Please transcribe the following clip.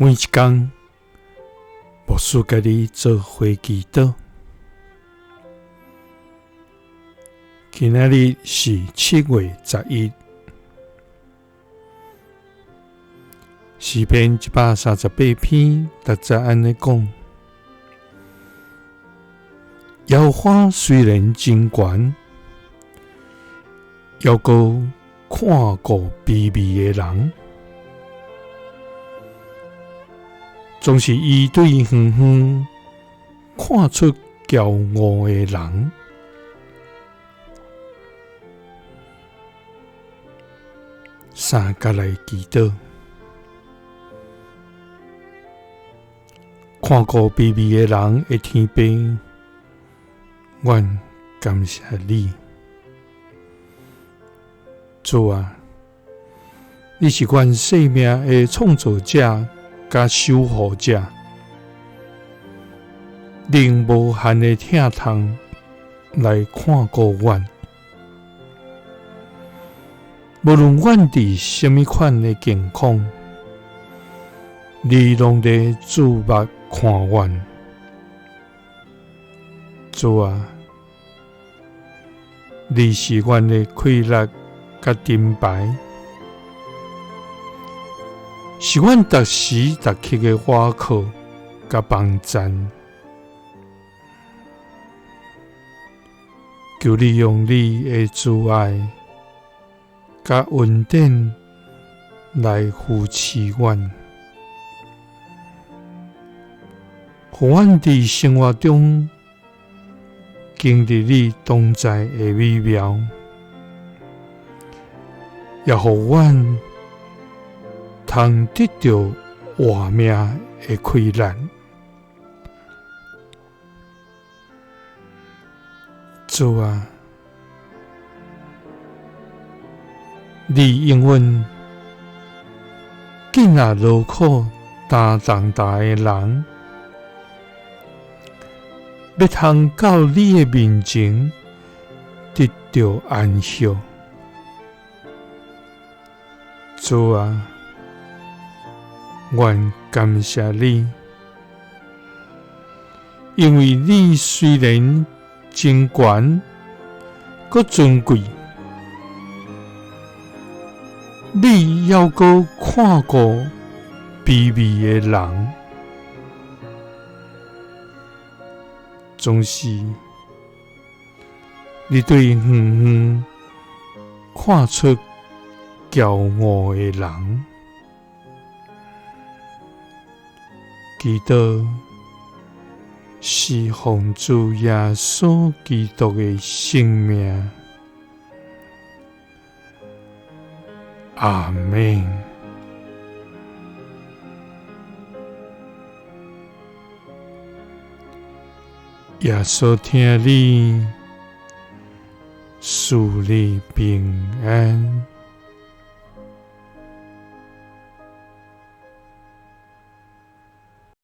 每一工，牧师佮你做伙祈祷。今仔日是7月11，诗篇138篇6节按呢讲：耶和华虽然真悬，犹阁看顾卑微的人。总是伊对远远看出骄傲的人。三佮来祈祷，看顾卑微的人的天父，阮感谢你，主啊，你是阮生命的创造者佮守护者，你用无限的疼痛来看顾阮。无论阮伫啥物款的境况，你拢伫注目看阮。主啊，你是阮的气力佮盾牌，是阮逐时逐刻的倚靠佮帮赞。求你用你的慈爱佮恩典来扶持阮，予阮伫生活中经历你同在的美妙，也予阮通得著活命的气力。主啊，你永远紧握劳苦担重担的人，欲通到你的面前得著安息。主啊，阮感谢你，因为你虽然真悬，阁尊贵，你犹阁看顾卑微的人，总是你对远远看出骄傲的人。祈祷是奉主耶稣基督的圣名，阿们。耶稣疼你，赐你平安。